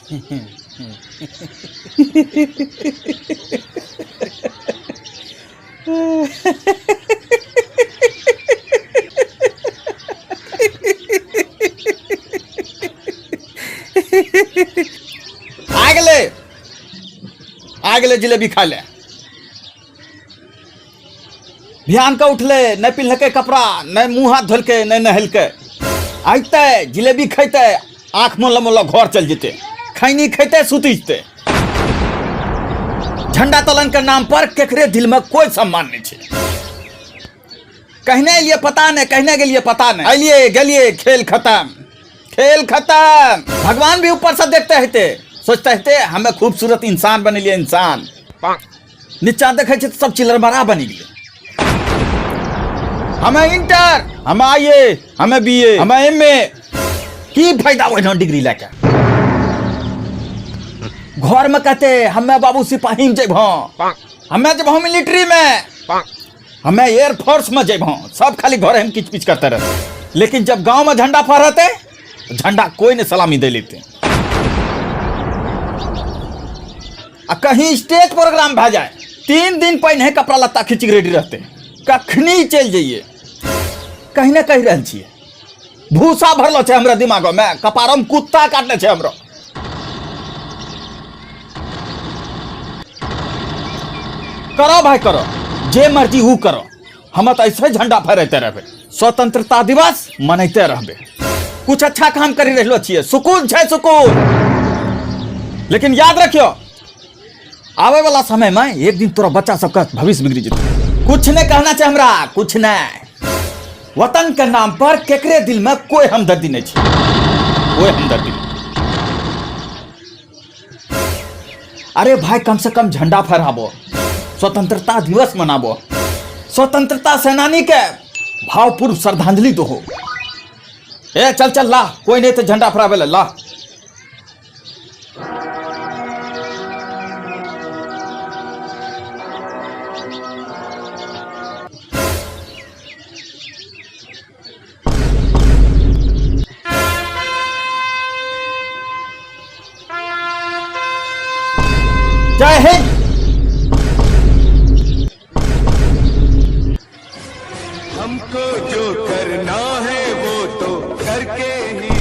आ गेलै, आ गेलै जिलेबी खाय लए। ध्यान के उठलै, नहि पिन्हलकै कपड़ा, नहि मुँह हाथ धोलकै, नहि नहेलकै। अयतै, जिलेबी खैतै, आँख मोल मोल घर चलि जेतै, खैनी खैतै, सुति जेतै। झंडा तोलन के नाम पर केकरे दिल में कोई सम्मान नहीं छै। कहने एलिए पता नहीं, कहने गेलिए पता नहीं, एलिए गेलिए, खेल खत्म, खेल खत्म। भगवान भी ऊपर से देखते हेते, सोचते हेते हमें खूबसूरत इंसान बनेलिए, इंसान। नीचा देखे छै तऽ सब चिलरबरा बनि गेलै। हमें इंटर, हमें आई ए, हमें बी ए, हमें एम ए, की फायदा ओहिना डिग्री लए के? घर में कहते हमें बाबू सिपाही में जेबहँ, हमें जेबहँ मिलिट्री में, हमें एयरफोर्स में जेबहँ, सब खाली घर में किच पिच करते रहते। लेकिन जब गांव में झंडा फहराते, झंडा कोई नहीं सलामी दे लेते। आ कहीं स्टेज प्रोग्राम भए जाए, 3 दिन पहिने कपड़ा लत्ता खींच के रेडी रहते, कखनी चलि जाइए। कहीं ने कहि रहल छियै, भूसा भरलो छै हमरा दिमागो में, कपारो में कुत्ता काटने छै हमरो। करो भाई करो, जे मर्जी ऊ करो, हम तो ऐसे झंडा फहराते रहबे, स्वतंत्रता दिवस मनैते रहबे। कुछ अच्छा काम करी रहलो छियै, सुकून छै सुकून। लेकिन याद रखियो, आवे वाला समय में एक दिन तोरा बच्चा सबका भविष्य बिगड़ी जेतै। कुछ नहीं कहना छै हमरा, कुछ नहीं। वतन के नाम पर केकरे दिल में कोई हमदर्दी नहीं छै, कोई हमदर्दी नहीं। अरे भाई कम से कम झंडा फहराबो, स्वतंत्रता दिवस मनाबो, स्वतंत्रता सेनानी के भावपूर्व श्रद्धांजलि दो। ए चल चल ला, कोई नहीं तो झंडा फहराबे ला, ला। जय हिंद। हमको जो करना है वो तो करके ही।